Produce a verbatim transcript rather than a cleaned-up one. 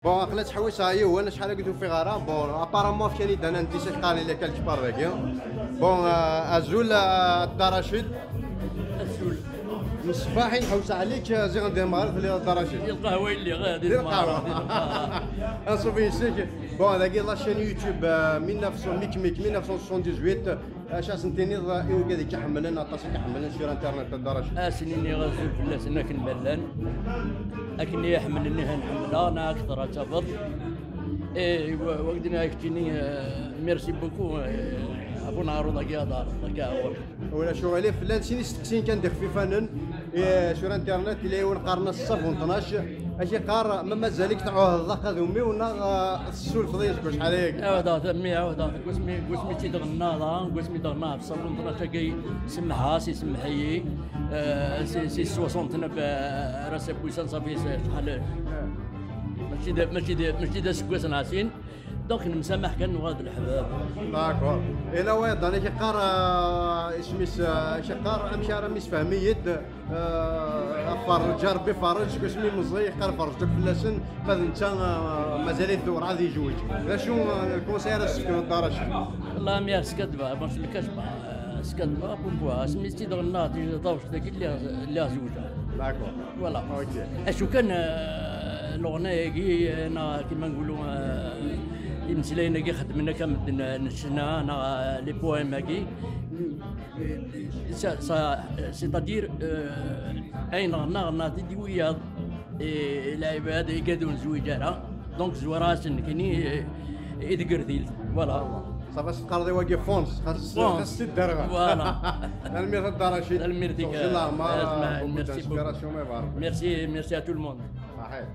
Bon, aql-i ttḥewwiseɣ yiwen, acḥal agi ur t-ufiɣ ara. Bon, apparemment fkan-iyi-d anan-is, acu qqaren, illa kan lkepar dagi. Bon, euh, azul, euh, Dda Racid. Azul. Mṣebbaḥ i nḥewwes ɛlik, euh, ziɣ n di lmeɣreb telliḍ a Dda Racid. Di lqahwa i lliɣ, eh, di Di lmeɣreb, lqahwa. Di lqahwa. Anṣuf yes-k. Bon, dagi la chaîne YouTube, euh, mille neuf cents, Mik Mik, mille neuf cent soixante-dix-huit. Acu ad sen-tiniḍ i wigad i k-iḥemmlen aṭas, i k-iḥemmlen sur internet, a Dda Racid? Ad sen-iniɣ azul fell-asen akken ma llan, akken i ḥemmlen i ḥemmleɣ, neɣ akteṛ ad tafeḍ. Eh, wa-, wagdin ad keččini, eh, merci beaucoup, eh, ɣef uneɛruḍ-agi ad aɣeɣ, ad k-aɣeɣ. Ulac uɣilif, llan sin isteqsiyen kan d ixfifanen. Eh, sur internet, yella yiwen qqaren-as ṣṣabun tnac. Ad k-iqqar, ma mazal-ik tɛuhdeḍ aqadum-iw neɣ, eh, tessurfeḍ-iyi seg wacḥal ayagi? Ɛuhdeɣ-t, a mmi, ɛuhdeɣ-t. Deg wasmi, deg wasmi tt-id-ɣennaɣ daɣen, deg wasmi d-ɣennaɣ ɣef ṣṣabun tnac-agi, semmeḥ-as, isemmeḥ-iyi. Eh, si, si soixante-neuf, eh, ar ass-a n wussan, ṣafi s-, acḥal? Mačči d, mačči d, mačči d aseggas neɣ sin. Donc, nemsamaḥ kan, nuɣal d leḥbab. D'accord. Et là, ouais, dan i k-iqqar, euh, isem-is, euh, i k-iqqar, amek ara m-isfehmiyit, euh, aferreǧ, a Rebbi ferreǧ, seg wasmi meẓẓi, iqqar ferreǧ akk fell-asen, ma d netta, euh, mazal-it werɛad yejweǧ. D acu, euh, lkunṣay ara s-tefkeḍ a Dda Racid? Wallah, mi ara skaddbeɣ, bon, je le cache pas, euh, skaddbeɣ, pourquoi? Asmi tt-id-ɣennaɣ, taɣect-agi, lliɣ, lliɣ zewǧeɣ. D'accord. Voilà. Ok. Acu kan, eh, leɣnaya-agi, eh, neɣ kima nqulu, eh, imeslayen-agi xeddmen akka medden, eh, n ccna, neɣ, eh, les poèmes-agi, eh, ça, ça, c'est-à-dire, eh, ayen ɣennaɣ, ɣennaɣ-t-id i wiyaḍ, eh, lɛibad, igad ur nezwiǧ ara, donc zwareɣ-asen nekkini, eh, i tgerdilt, voilà. Ṣafi, teqqareḍ i wagi fonce, xas, Fonce. Xas tidderɣa. Voilà. Tanemmirt a Dda Racid. Tanemmirt-ik, Tuɣ-, eh, leɛmer, eh, beaucoup merci beaucoup. D'inspiration, ma ibarek. Merci, merci à tout le monde. Saḥit.